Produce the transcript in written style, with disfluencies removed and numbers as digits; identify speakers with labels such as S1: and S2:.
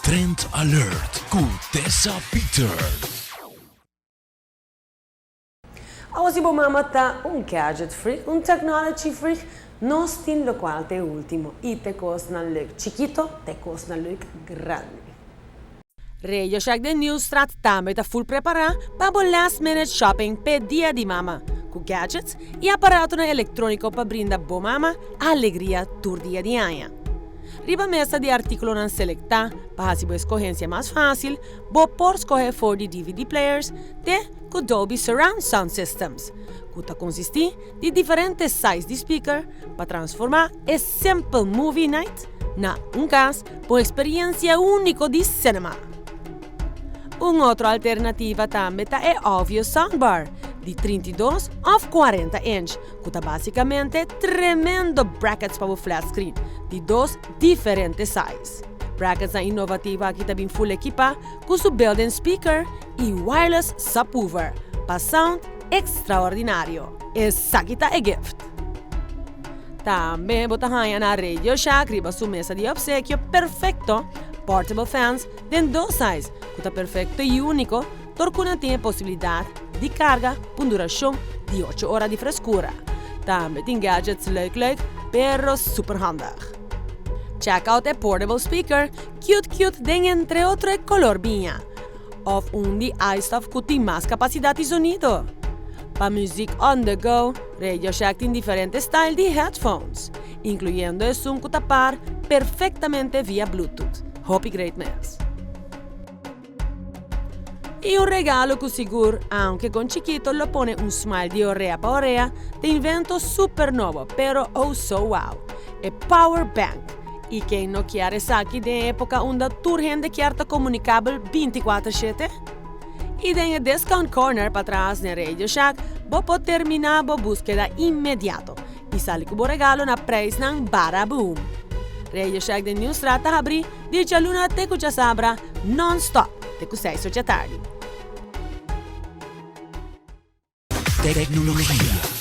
S1: Trend Alert ku Tessa Peters.
S2: Awo si bo mama ta un gadget freak, un technology freak, nos tin locual t'e ultimo y t'e cosnan leuk chikito, t'e cosnan leuk grandi. Radio Shack den Nieuwstraat tambe ta full prepara pa bo last minute shopping p'e Dia di Mama, cu gadgets y aparatonan electronico pa brinda bo mama alegria tur dia di aña. Riba mesa di articulonan selecta pa haci bo escogencia mas facil, bo por scoge for di dvd players te cu Dolby Surround Sound Systems, cu ta consisti di diferente size di speaker pa transforma e simple movie night na un cas pa un experiencia unico di cinema. Un otro alternativa tambe ta e Auvio Soundbar di 32 of 40 inch, cu ta basicamente tremendo brackets pa bo flat screen di dos diferente size. Bracketsnan innovativo aki ta bin full ekipa cu su built-in speaker y wireless subwoofer pa sound extraordinario. Esaki ta e gift. Tambe bo ta haña na Radio Shack riba su mesa di obsekio perfecto portable fans den dos size cu ta perfecto y unico dor cu nan tin e posibilidad di carga pa un duracion di ocho ora di frescura. Tambe tin gadgets leuk leuk pero super handig. Check out e portable speaker cute cute den entre otro e color biña of un di iStuff cu tin mas capacidad di zonido. Pa muziek on the go, Radio Shack tin diferente style di headphones, incluyendo esun cu ta par perfectamente via Bluetooth. Hopi great mes. Y un regalo cu sigur, aunke con chikito, lo pone un smile di orea pa orea, ta invento super nobo, pero oh so wow, e Power Bank. Y ken no kier esaki den e epoca unda tur hende kier ta comunicabel 24/7? Y den e discount corner patras den Radio Shack, bo por termina bo buskeda inmediato y sali cu bo regalo na prijsnan baraboom. Radio Shack den Nieuwstraat ta habri di djaluna te cu djasabra non-stop te cu seis or djatardi.
S1: Tecnologia.